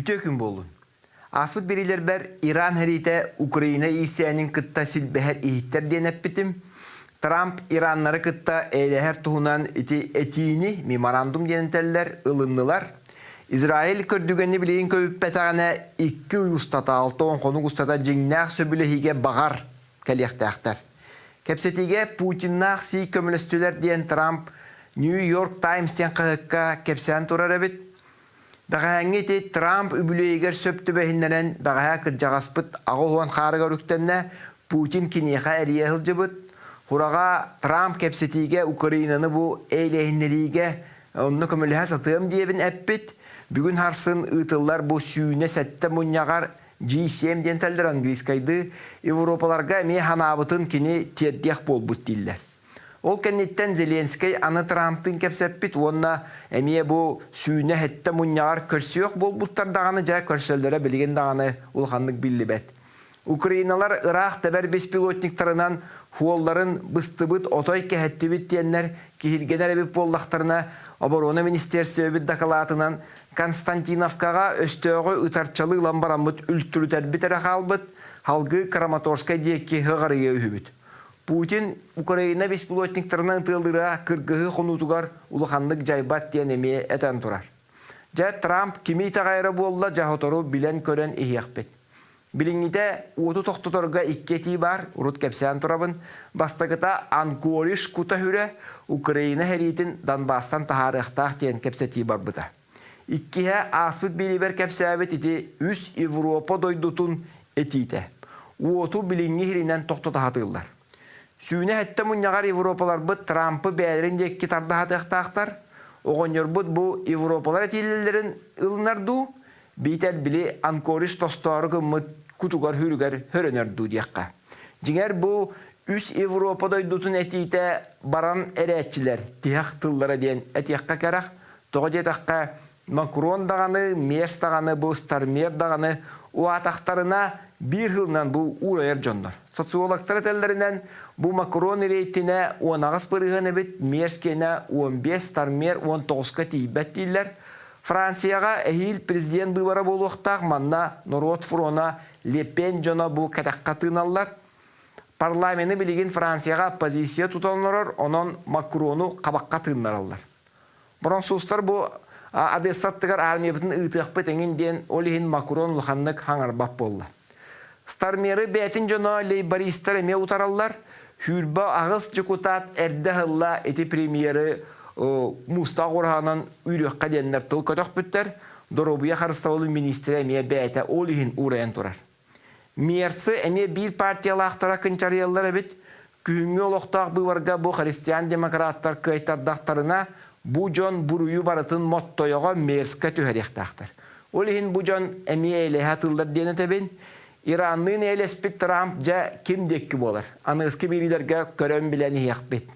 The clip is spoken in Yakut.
Үтүө күн буоллун. Ааспыт бириилэрбэр Иран сэриитэ Украина иирсээнин кытта силбэһэр иһиттэр диэн эппитим. Трамп Ираннары кытта эйэлэһэр туһунан ити этиини меморандум диэн этэллэр, ылыннылар. Израиль көрдүгэни билигин көбүппэтэҕинэ 2 ый устата, 60 хонук устата дьиҥнээх сөбүлэһиигэ баҕар кэлиэхтээхтэр. Кэпсэтиигэ Путиннаах Си көмөлөстүлэр диэн Трамп New York Times диэн хаһыакка кэпсээн турар эбит. Бэҕэһээҥҥи ити Трамп үбүлүөйүгэр сөп түбэһиннэрэн бэҕэһээ кырдьаҕаспыт 80 хаарыгар үктэннэ, Путин киниэхэ эрийэ сылдьыбыт. Хураҕа Трамп кэпсэтиигэ Украинаны бу эйэлэһиннэриигэ онно көмөлөһө сатыам диэбин эппит. Бүгүн харсын ыытыллар бу сүүнэ сэттэ мунньаҕар G7 диэн тэллэр английскайдыы Европаларга эмиэ ханаабытын кини тиэрдиэх буолбут дииллэр. Ол кэнниттэн Зеленскэй аны Трамптыын кэпсэппит уонна эмиэ бу сүүнэ сэттэ мунньаҕар көрсүөх буолбуттар даҕаны дьэ көрсөллөрө билигин даҕаны улаханнык биллибэт. Украиналар ыраах тэбэр беспилотниктарынан хуолларын быстыбыт отой кэһэттибит диэннэр киһиргэнэр эбит буоллахтарына, оборона министиэрстибэбит дакылаатынан Константиновкаҕа өстөөҕү ытарчалыы ылан бараммыт үлтүрүтэрбит эрэ хаалбыт, салгыы Краматорскай диэки ыҕарыйа үһүбүт. Путин Украина беспилотниктарынан ытыалыыра кыргыһыы хонуутугар улаханнык дьайбат диэн эмиэ этэн турар. Дьэ, Трамп кими итэҕэйэрэ буолла, дьэ сотору билэн-көрөн иһиэхпит. Билиҥҥитэ уоту тохтоторго икки этии баар, урут кэпсээн турабын. Бастакыта Анкориш кута-хүрэ Украина сэриитин Донбасстан таһаарыахтаах диэн кэпсэтии барбыта. Иккиһэ ааспыт биэриибэр кэпсээбит ити үс Европа дойдутун этиитэ. Уоту билиҥҥи иһиринэн тохтото сатыыллар. Сүүнэ сэттэ мунньаҕар европаларбыт Трампы бэйэлэрин диэки тарда сатыахтаахтар. Оҕонньорбут бу европалар этиилэлэрин ылынар дуу, биитэр били Анкориш тостоору гыммыт кутугар-хүрүгэр хөрөнөр дуу диэххэ. Дьиҥэр бу үс Европа дойдутун этиитэ баран эрээччилэр тиһэх тыллара диэн этиэххэ кэрэх. Тоҕо диэтэххэ, Макрон даҕаны, Мерс даҕаны, бу Стармер даҕаны уаатахтарына биир сылынан бу уурайар дьоннор. Социологтар этэллэринэн, бу Макрон рейтинэ 18% эбит, Мерс киэнэ 15, Стармер 19-ка тиийбэт дииллэр. Францияҕа эһиил президент быыбара буолуохтаах, манна норуот фрона Ле Пен дьоно бу кэтэххэ тыыналлар. Парламены билигин Францияҕа оппозиция тутан олорор, онон Макрону хабахха тыыннараллар. Французтар бу Одесса аттыгар армиябытын ыытыахпыт эҥин диэн ол иһин Макрон улаханнык хаҥарбат буолла. Стармеры бэйэтин дьоно лейбористар эмиэ утараллар. Сүүрбэ аҕыс дьокутаат эрдэ ыһылла ити премьеры муустаах ураһанан үүрүөххэ диэннэр тыл көтөхпүттэр. Доруобуйа харыстабылын миниистирэ эмиэ бэйэтэ ол иһин уурайан турар. Мерцы эмиэ биир партиялаахтара кынчарыйаллар эбит. Күһүҥҥү олохтоох быыбарга бу христиан-демократтар кыайтардахтарына, бу дьон буруйу барытын Моттойоҕо Мерска түһэриэхтээхтэр. Ол иһин бу дьон эмиэ эйэлэһэ атыыллар диэн этэбин. Иранныын эйэлэспит Трамп дьэ ким диэкки буолар? Аныгыскы биэриилэргэ көрөн билэн иһиэхпит.